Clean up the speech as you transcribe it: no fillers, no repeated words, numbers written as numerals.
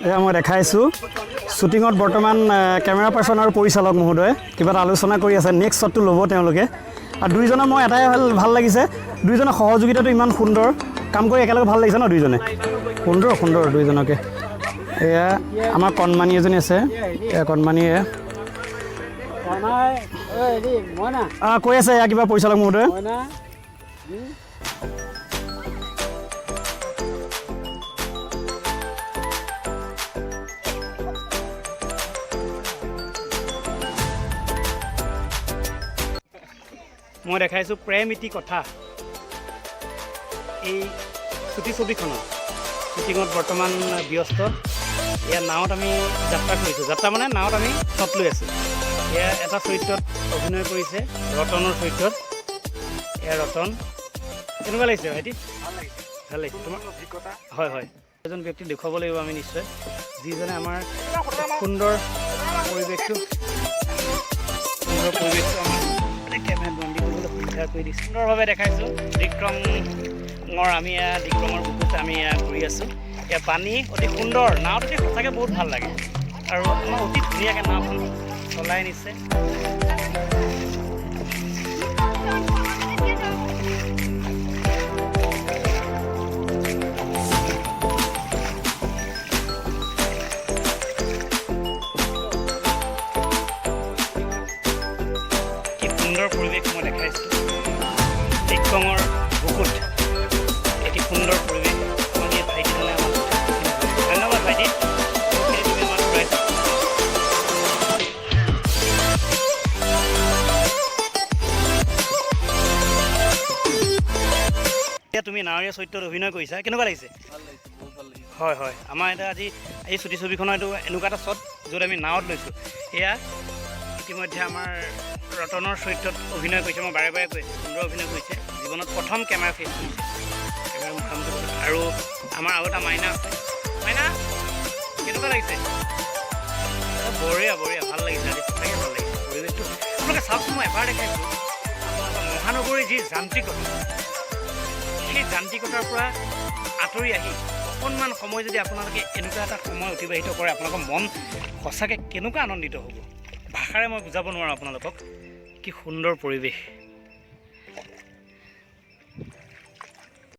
এয়া মই দেখাইছোঁ, শ্বুটিঙত বৰ্তমান কেমেৰা পাৰ্চন আৰু পৰিচালক মহোদয়ে কিবা এটা আলোচনা কৰি আছে। নেক্সট শ্বটটো ল'ব তেওঁলোকে। আৰু দুইজনৰ মই এটাই ভাল ভাল লাগিছে, দুইজনৰ সহযোগিতাটো ইমান সুন্দৰ। কাম কৰি একেলগে ভাল লাগিছে ন দুইজনে? সুন্দৰ সুন্দৰ দুইজনকে। এয়া আমাৰ কণমানি এজনী আছে। এয়া কণমানিয়ে কৈ আছে এয়া কিবা পৰিচালক মহোদয়ে। মই দেখাইছোঁ প্ৰেম ইতি কথা, এই চুটি ছবিখনত শ্বুটিঙত বৰ্তমান ব্যস্ত। এয়া নাৱত আমি যাত্ৰা কৰিছোঁ। যাত্ৰা মানে নাৱত আমি শ্বট লৈ আছোঁ। এয়া এটা চৰিত্ৰত অভিনয় কৰিছে, ৰতনৰ চৰিত্ৰত। এয়া ৰতন। কেনেকুৱা লাগিছে ভাইটি? ভাল লাগিছে তোমাৰ? হয় হয়। এজন ব্যক্তি দেখুৱাব লাগিব আমি নিশ্চয়, যিজনে আমাৰ সুন্দৰ পৰিৱেশটো আমাৰ কেমেৰাত বন্দী কৰিবলৈ সুবিধা কৰি দিছে। সুন্দৰভাৱে দেখাইছোঁ ডিক্ৰঙৰ। আমি এয়া ডিক্ৰঙৰ বুকুত আমি এয়া ঘূৰি আছোঁ। এয়া পানী অতি সুন্দৰ। নাৱত উঠি সঁচাকৈ বহুত ভাল লাগে আৰু আমাৰ অতি ধুনীয়াকৈ নাওখন চলাই নিছে। কি সুন্দৰ পৰিৱেশ মই দেখাইছোঁ। ডিক্ৰঙৰ বুকুত এটি সুন্দৰ পৰিৱেশ। আমাক এই ভাইটিজনে আমাক। ধন্যবাদ ভাইটি, বহুতখিনি তুমি আমাক ঘূৰাইছা। এতিয়া তুমি নাৱৰীয়া চৰিত্ৰত অভিনয় কৰিছা, কেনেকুৱা লাগিছে? ভাল লাগিছে, বহুত ভাল লাগিছে। হয় হয়। আমাৰ এতিয়া আজি এই চুটি ছবিখনৰ এইটো এনেকুৱা এটা শ্বট য'ত আমি নাৱত লৈছোঁ। এয়া ইতিমধ্যে আমাৰ ৰতনৰ চৰিত্ৰত অভিনয় কৰিছে। মই বাৰে বাৰে কৈছোঁ, সুন্দৰ অভিনয় কৰিছে। জীৱনত প্ৰথম কেমেৰা ফেচ কৰিছে, কেমেৰা মুখামুখি কৰি। আৰু আমাৰ আৰু এটা মাইনা আছে। মাইনা, কেনেকুৱা লাগিছে? বঢ়িয়া বঢ়িয়া, ভাল লাগিছে আজি, সঁচাকৈ ভাল লাগিছে পৰিৱেশটো। আপোনালোকে চাওকচোন, মই এবাৰ দেখাইছোঁ আপোনালোকৰ মহানগৰীৰ যি যান্ত্ৰিকতা, সেই যান্ত্ৰিকতাৰ পৰা আঁতৰি আহি অকণমান সময় যদি আপোনালোকে এনেকুৱা এটা সময় অতিবাহিত কৰে, আপোনালোকৰ মন সঁচাকৈ কেনেকুৱা আনন্দিত হ'ব, ভাষাৰে মই বুজাব নোৱাৰোঁ আপোনালোকক। কি সুন্দৰ পৰিৱেশ!